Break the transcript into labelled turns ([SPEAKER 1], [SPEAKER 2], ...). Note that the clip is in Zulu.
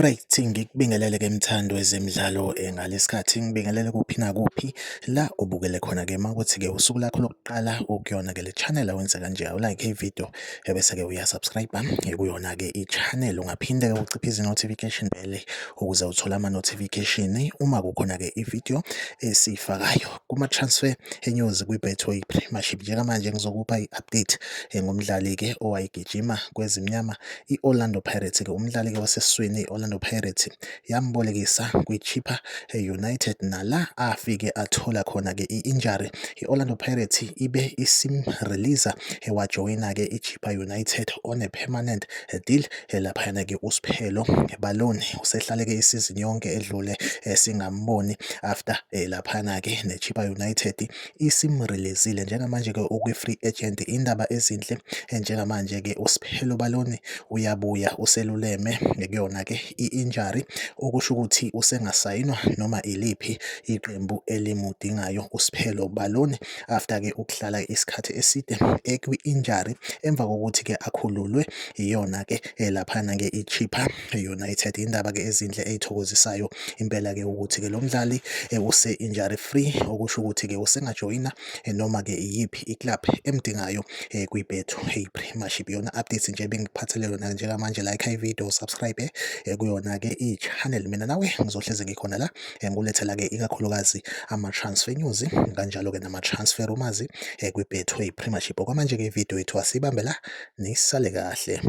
[SPEAKER 1] Alright, ngikubingelele-ke mthandi wezemidlalo ngalesikhathi, ngibingelele kuphi nakuphi la ubukele khona-ke. Makuwukuthi-ke usuku lakho lokuqala ukuyona-ke le channel, awenze kanje, awu-like ividiyo ebese-ke uya-subscribe-a kuyona-ke i-channel. Ungaphinde-ke uciphize i-notification bell ukuze uthole ama-notification uma kukhona-ke ividiyo esiyifakayo. Kuma-transfer news kwi-Betway Premiership, njengamanje ngizokupha i-update ngomdlali-ke owayegijima kwezimnyama i-Orlando Pirates-ke. Umdlali-ke wasesiswini i-Orlando Pirates yambolekisa kwi-Chippa United, nala afike athola khona-ke i-injury. I-Orlando Pirates ibe isim-release-a, wajoyina-ke i-Chippa United on a permanent deal. Laphayana-ke uSiphelo Baloni usehlale-ke isizini yonke edlule singamboni after laphana-ke ne-Chippa United isim-release-ile. Njengamanje-ke ukwi-free agent. Indaba ezinhle njengamanje-ke, uSiphelo Baloni uyabuya, useluleme kuyona-ke i-injury, okusho ukuthi usengasayinwa noma iliphi iqembu elimudingayo uSiphelo Baloni after-ke ukuhlala isikhathi eside ekwi-injury emva kokuthi-ke akhululwe iyona-ke laphana-ke i-Chippa United. Indaba-ke ezinhle ey'thokozisayo impela-ke ukuthi-ke lo mdlali use-injury free, okusho ukuthi-ke usengajoyina noma-ke iyiphi i-club emdingayo kwi-Betway Premiership. Iyona update nje ebengikuphathele yona njengamanje. Like ividiyo, subscribe kuyona-ke i-channel. Mina nawe ngizohleze ngikhona la ngikulethela-ke ikakhulukazi ama-transfer news, kanjalo-ke nama-transfer rumours kwi-Betway Premiership. Okwamanje-ke ividiyo yethu asiyibambe la, nisale kahle.